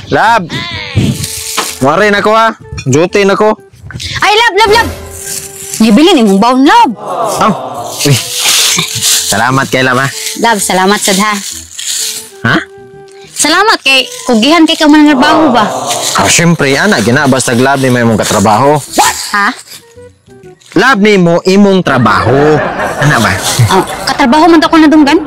Lab. Wari na ko ha. Duty na ko. Ay, love, love, love! Nibili ni mong baon, love. Oh. Uy. Salamat kay lab ha. Love, salamat sad ha. Ha? Salamat kay kugihan kay ka man trabaho ba? Ah, syempre, ana, gina, basta lab ni may mong katrabaho. Ha? Lab ni mo imong trabaho. Ana ba? Ah, katrabaho man to ko na dunggan?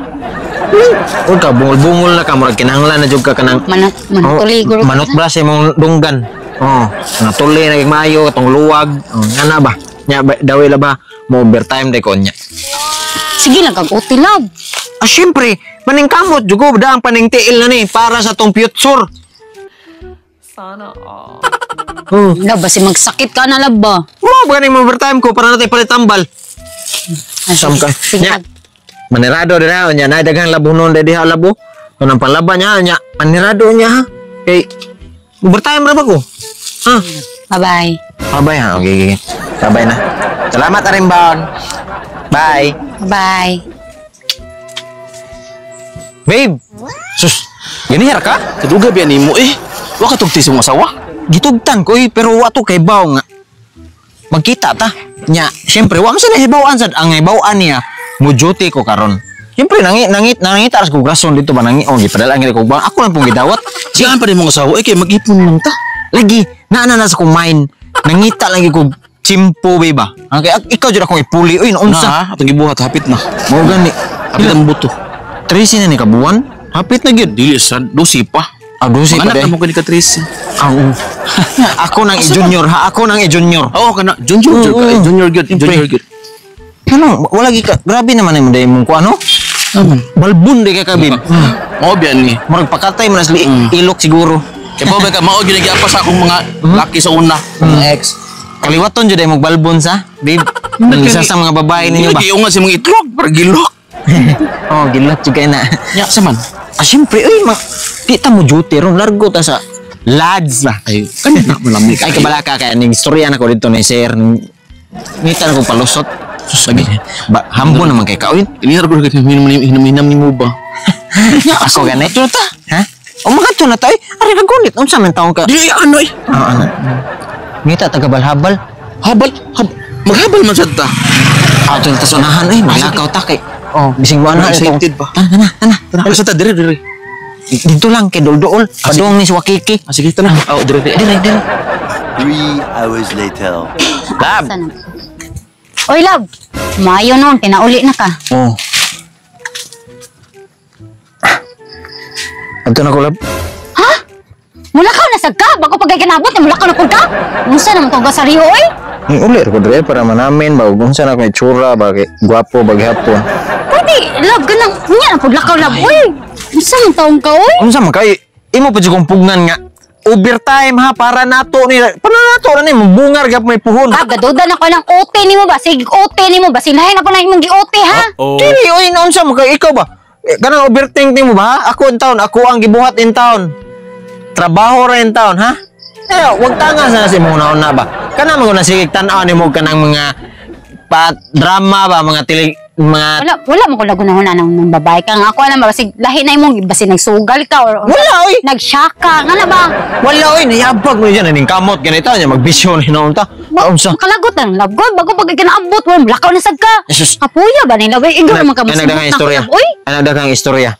Huwag ka, bungol-bungol na ka, murag kinahanglan na jud ka kanang Manot, manutuli guro. Manot bra sa imong dunggan. Oh, natuli na kay maayo katong luwag. Oh, ana ba? Nya ba, dawi la ba mo overtime day ko nya. Sige lang kag uti, love. Ah, syempre, maningkamot jud ko daang paningtiil na ni para sa tong future. Sana all. Oh, Love, basi magsakit ka na, love ba? mo ba ni mo overtime ko para natay palitambal. Ay, Sam ka. sige, Nya. love. Manirado dira nya na daghang labunon diha labo. Kanang panlaban niya nya panirado niya ha. Kay overtime ra ba ko? Ha? Bye-bye. Bye-bye ha. Okay, okay. Bye-bye na. Salamat Arimbaon. Bye. Bye. Babe. Sus. Ganihar ka? Kaduga biya nimo eh. Wa ka tugti sa imong asawa. Gitugtan ko eh, pero wa to kay baw nga. Magkita ta. Nya, syempre wa man sa nahibaw-an sad ang hibaw-an niya mo duty ko karon. Syempre nangi nangit nangita ras ko rason dito ba nangi oh gipadala ang ko ba ako lang pong gidawat. Siya pa rin mong asawa eh kay mag-ipon lang ta. Lagi naa na sa kong mind. Nangita lagi ko chimpo ba ba. Ang kay ikaw jud akong ipuli uy unsa. Na, atong gibuhat hapit na. Mao gani. Hapit ang buto. 13 na ni kabuan. Hapit na gyud. Dili sa 12 pa. Ah, 12 pa Anak day. na mo kani ka 13. Ah, oo. Ako nang i-junior ha. Ako nang i-junior. Oo kana junior jud ka, eh, junior gyud, Siyempre. junior gyud. Ano, wala gi ka. Grabe naman mo day mong kuano. Naman. Balbon di ka kabib. Mao biya ni. Murag pakatay mo na sa ilok siguro. Kay pa ba ka mao gyud nagyapa sa akong mga laki sa una, mga ex. Kaliwaton jud ay mong balbon sa, babe. Ang isa sa mga babae ninyo ba? Lagi unga sa mga itlog para gilok. Oh, gilot jud kay na. Nya sa man. Ah, syempre, uy, ma, di ta mo duty ron, largo ta sa lads ba. Ay, kanina ko lamig. Ay, kabala ka, kaya ning istorya na ko dito ni sir. Ngita na ko palusot. Sus, lagi. Ba, hambo naman kay ka, uy. Ini ko hinam-hinam nimo ba? Ako gani. Ato ta. Ha? O makadto na ta, uy. Ari ka gunit. Unsa man taong ka? Dili ano eh. Ah, ano? Ngita taga balhabal. Habal, hab, maghabal man sad ta. Ah, ito na ta sunahan, uy. Maglakaw ta kay. Oh, bising buwan na. Excited ba? Tana, tana, tana. Tara sa ta dire dire. Dito lang kay Doldool. Padung ni si Wakiki. Ah, sige tara. Oh, dire dire. Dire, dire. 3 hours later. Lab. Sana. Oy, love. Maayo noon, pinauli na ka. Oh. Adto na ko, lab. Ha? Mulakaw na sad ka? Bago pa kay kinabot, mulakaw na pud ka? Unsa naman tong sa Rio, oy? Ang uli ko dire para manamin ba ug unsa na akong itsura ba kay gwapo ba gihapon. Pwede, love, ganang, unya na pud lakaw, love, oy. Unsa man taong ka, oy? Unsa man kay imo pa jud kong pugnan nga overtime ha para nato ni para nato na ni mabungar gap may puhon. Ah, gaduda na ko ng OT nimo ba? Sige, OT nimo ba? Sinahin ako na imong gi-OT, ha? Dili oy unsa man kay ikaw ba? Eh, kanang overthink nimo ba? Ha? Ako in town, ako ang gibuhat in town. Trabaho ra in town, ha? Eh, wag tanga sa si mong na ba. Kana man na sige tan-aw nimo kanang mga pa drama ba mga tili mga Wala, wala mo ko lagunahon na ng babae ka. Nga ako alam ba, basig, lahi na imong, basig nagsugal ka or Wala oy. nag-shock ka. Nga na ba? Wala oy, nayabag mo diyan ning kamot ganito nya magbisyo ni noon ta. Unsa? Makalagot na ng love God. Bago pag kinaabot mo, lakaw na sad ka. Jesus. Kapuya ba ni love? Ikaw naman ka Ay, nagdaghang istorya. Uy, Ay, nagdaghang istorya.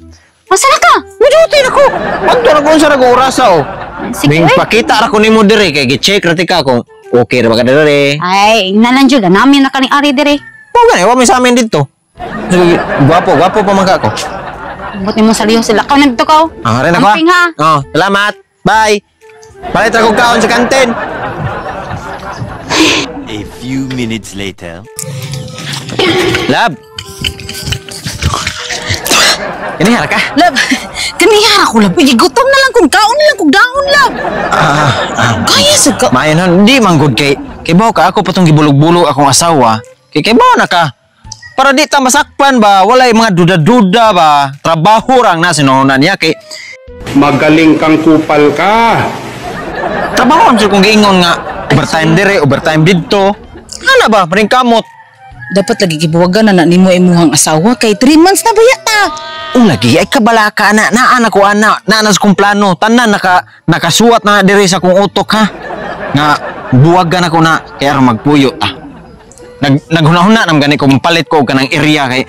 asa na ka? Mujuti na ko. Adto na ko unsa ra ko orasa oh. Sige, Ning uy. pakita ra ko nimo dire kay gi-check ra ti ka kung okay ra ba ka dire. Ay, nalan jud namin na kaning ari dire. Mo gani wa may sa amin dito. Sige, gwapo, gwapo pa man ka ko. Ambot nimo sa liyo sila. Lakaw na dito ka. Oh. Ah, rin ako. Amping, ha. Oh, salamat. Bye. Palit ra kog kaon sa kantin. A few minutes later. Lab. Kini hara ka? Love, kanihara ko, love. Uy, gutom na lang kung kaon lang kung daon, love. Ah, ah. Kaya sa ka. Maayo na, hindi man good kay kay bawo ka ako patong gibulog-bulog akong asawa. Kay kay bawo na ka. Para di ta masakpan ba, walay mga duda-duda ba, trabaho rang na sinuhunan niya kay Magaling kang kupal ka. Trabaho ang kung giingon nga overtime dire, overtime didto. Ana ba, paring kamot. Dapat lagi gibuwagan na na nimo imuhang asawa kay 3 months na baya ta. Ung lagi ay kabalaka na naa na ko ana, naa na sa kong plano, tanan nakasuwat na diri sa kong utok ha. Nga buwagan ako na kay aron magpuyo ta. Naghuna-huna nam gani ko palit ko og kanang area kay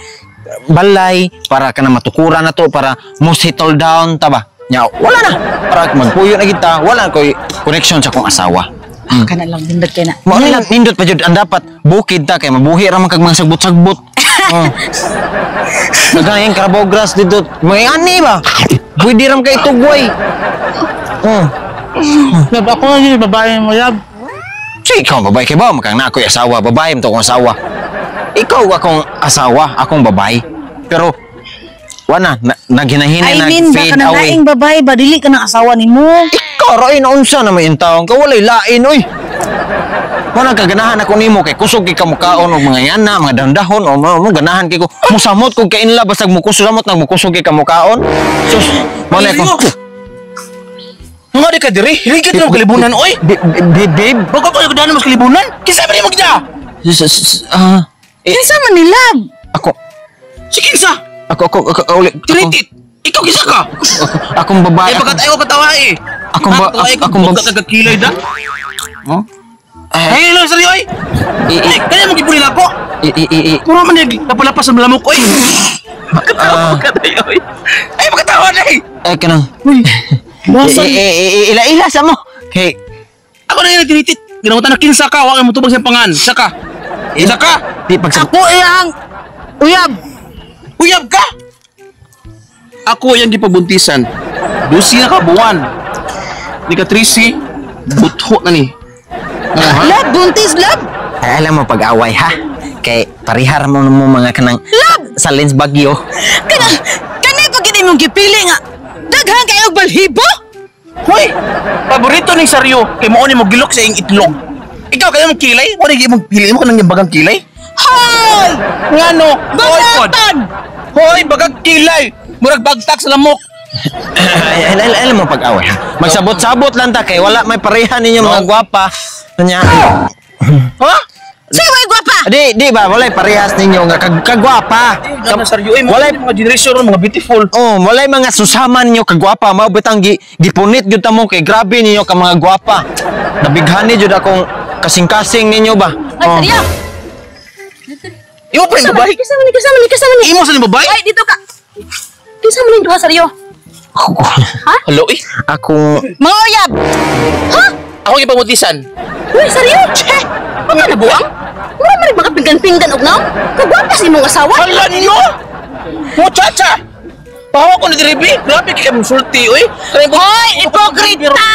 balay para kana matukuran na to para mo settle down ta ba. Nya wala na para magpuyo na kita, wala koy connection sa kong asawa. Ah, kana lang nindot kay na. Mao na lang nindot pa jud ang dapat bukid ta kay mabuhi ra man kag mga sagbot-sagbot. Oh. Nagayang carabao grass dito. May ani ba? Pwede ram kay tugway. Oh. Lab, ako na yun, babae mo, lab. Si ikaw ang babae kay ba makang na ako'y asawa, babae mo to akong asawa. Ikaw akong asawa, akong babae. Pero wala na, naghinahina I na mean, fade baka na away. laing babae ba dili ka ng asawa nimo? Ikaw ra unsa na may intawon ka walay lain oy. Wala kaganahan ako nimo kay kusog kay kamukaon og mga yana, mga dahon-dahon o mo ganahan kay ko. Musamot kog kainla basta mukusog samot nang mukusog kay kamukaon. Sus, mo na ko. Nga di ka diri, hiligit mo kalibunan oy. Babe, Bago ko gudaan mo sa kalibunan? Kinsa ba nimo gida? Ah, eh, Kinsa man ni lab? ako Si kinsa? ako ako ako uli ako, Tiritit. Ikaw kinsa ka? akong babae. Ay pagkat ayaw katawa eh. Akong Akong ba kagkilay da? Oh? Ay, lang saryo ay. I, Ay, kaya mo gipulin ako. i, Mura man nag napalapas ang lamok oy. Katawa ka tayo oy. Ay pagkatawa na eh. ay kanang. Ila-ila sa mo. Hey, Ako na yung tinitit. Ginamutan na kinsa ka, wa kay motubag sa pangan. Isa ka. Isa ka. di pag Ako iyang uyab. Uyab ka. Ako yung gipabuntisan. Dusi na ka buwan. Ni ka 13, butho na ni. Lab, buntis lab. Ay, alam mo pag-away ha. Kay parihar mo mo mga kanang sa Lens Bagyo. Kana kanay pag gid imong gipili nga daghan kayo og balhibo. Hoy, paborito ni Saryo kay mao ni mo gilok sa iyong itlog. Ikaw kaya mong kilay? Mo ni imong pili mo kanang bagang kilay? Hoy! Ngano? Hoy, pod. Bagatan! Hoy, bagang kilay. Murag bagtak sa lamok. Ay, alam mo pag-away ha. Magsabot-sabot lang ta kay wala may pareha ninyo mga gwapa. Nya. Ha? Say way gwapa. Di ba walay parehas ninyo nga kagwapa. Ngano Saryo? Eh, Walay mga generation ron, mga beautiful. Oh, walay mga susaman ninyo kagwapa. Mao bitang gipunit gyud ta mo kay grabe ninyo ka mga gwapa. Nabighani jud akong kasing-kasing ninyo ba. Ay, Oh. Saryo! Imo pa rin babae? Kisa man ni, kisa man ni, kisa man ni. Imo sa ni babae? Ay, dito ka. Kisa man ni duha, Saryo. Hello eh. Akong Mga uyab. Ha? Ako gipabuntisan. Uy, Saryo! Che! Baka nabuang? Mura man rin baka pinggan-pinggan og naong? Kagwapa sa imong asawa. Hala ninyo! Muchacha! Pahawa ko ni Diribi. Grabe kay mong sulti, oy. Hoy, ipokrita!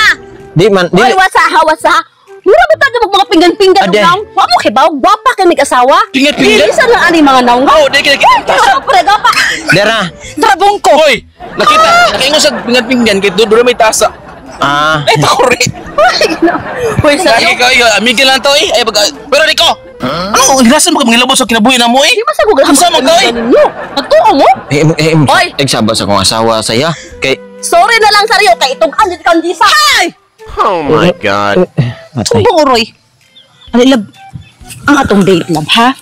di man di Hoy, wasa ha, wasa. Mura ba tayo mga pinggan-pinggan og Ade. naong? Wa mo kibaw, gwapa kay mig asawa. Pinggan-pinggan? Dili sa lang ani mga naong. Oh, di kay Ay, pre, gwapa. Dera. Trabong ko. Hoy, nakita, nakaingon sa pinggan-pinggan kay doon may tasa. Ah, Ay, takore. Hoy, Saryo. Lagi ka, iyo, amigil lang to, eh. Ay, baga, pero Rico, ano, hilasan mo ka mangilabot sa kinabuhi na mo, eh? Di ba sa Google Unsa man ka, eh? ninyo? Nagtuo mo? eh, eh, Oy! Nagsabot sa akong asawa saya kay Sorry na lang, Saryo, kay itong-an dito kang disa. Ay! Oh my God. matay. Sumbong uroy. Ano lab? Ang atong date lab ha?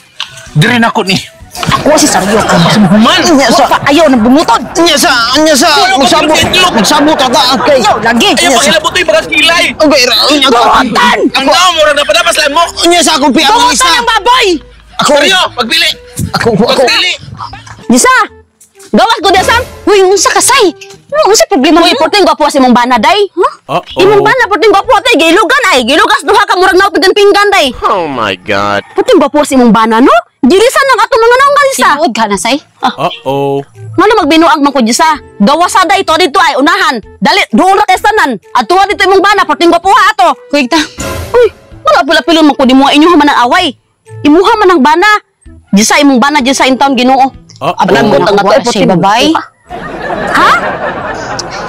Dire na ko ni. Ako si Saryo. Human! Nya sa Wa pa ayaw nang bungutod. nya sa magsabot magsabot ka ta kay Ayaw lagi. Ayaw, pangilabot to, yung bagang kilay. Okay, ra nya ka. Bungutan! Ang naong, murag na padapas lang mo. Nya sa akong pi akong Bungutan isa. ang baboy! Ako Seryo, pagpili. ako ako. Pagpili. Disa! Gawas ko dasan. Uy, unsa ka say? Ano unsa problema Uy, mo? Porting gwapo sa imong bana day. Ha? Imong bana porting gwapo tay gilugan ay, gilugas duha ka murag naog pinggan-pinggan day. Oh my God. Porting gwapo sa imong bana no? Dirisan lang atong mga naong galisa. Tinuod ka na say. Uh-oh. Ngano magbinuang man ko disa? Gawas sa day to dito ay unahan. Dali duol ra kay tanan. Adtuwa dito imong bana porting gwapo ha ato. Kuy ta. Uy, wala pula pilon man ko nimo inyo man ang away. Imuha man ang bana. Disa imong bana disa in town Ginoo. Abang mo na Ang ko ato, siya babay. Ha?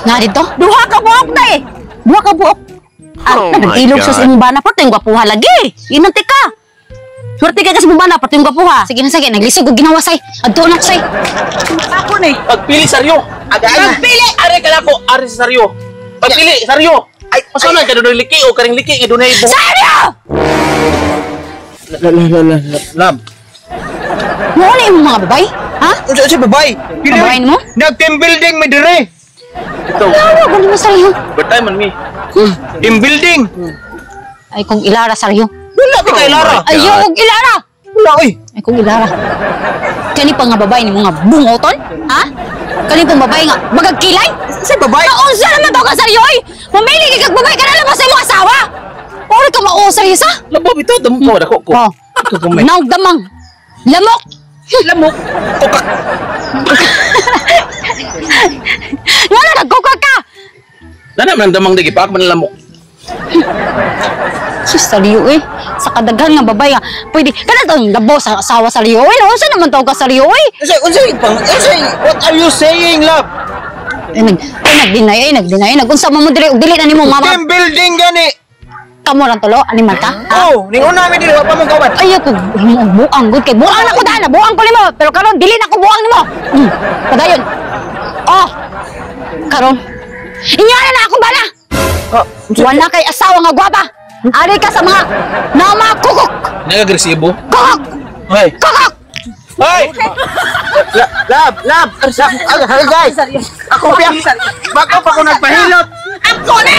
Na dito. Duha ka buok day. Duha ka buok. Ah, Oh my nag-ilog sa God. imong bana porting gwapuha lagi. Inanti ka. Swerte ka kasi imong bana porting gwapuha. Sige na sige, naglisod og ginawa say. Adto na ko say. Ako ni. Pagpili, Saryo. Pagpili! Are ka na ko, are sa Saryo. Pagpili, Saryo. Ay, pasunod ka doon liki o karing liki nga dunay buhok. Saryo! Lab. Mo na imong mga babay? Ha? Unsa sa babay? Babae nimo? Nag team building mi dire. Ito, Lawa gani mo saryo. birthday man mi. Team building. Ay kung ilara saryo. Wala bi kay Lara. Ayaw og ilara. Wala oy. Ay kung ilara. Kani pa nga babae nimo nga bungoton? Ha? Kani pang babae nga bagag kilay? Sa babay? Kaunsa naman to ka saryo oy? Mamili kay kag babae kana lang sa imong asawa. Ori ka mao saryo sa? Labo bitaw damo ko dako ko. Oh. Ikaw gamay. Naog damang. Lamok. Lamok. Tukak. Nga na nagkuka ka. Nana man ang damang digi paak man ang lamok. Sus, sariyo eh. Sa kadaghan nga babae nga. Pwede, kana tong labo sa asawa sa liyo eh. Unsa naman tawag ka sa liyo eh? Unsa unsa pang unsa, what are you saying, love? Ay, nag, ay, nag-deny, ay, nag-deny, ay, nag-unsa mo mo dili, og dili na nimo mama. Team building gani. Kamo rang tulo, animal ka? Ha? Oh, ning una mi dire wa pa mo kauban. Ay, ako, himo og buang, good kay buang na ko daan, buang ko nimo, pero karon dili na ko buang nimo. Padayon. Oh. Karon. Inyo na na akong bana. Oh, Wala kay asawa nga gwapa. Ari ka sa mga nama kukok. Nag-agresibo. Kukok! Hoy. Kukok! Hoy! Love, love, love. Ay, guys. Ako pa. Bako pa ko nagpahilot. Ako na!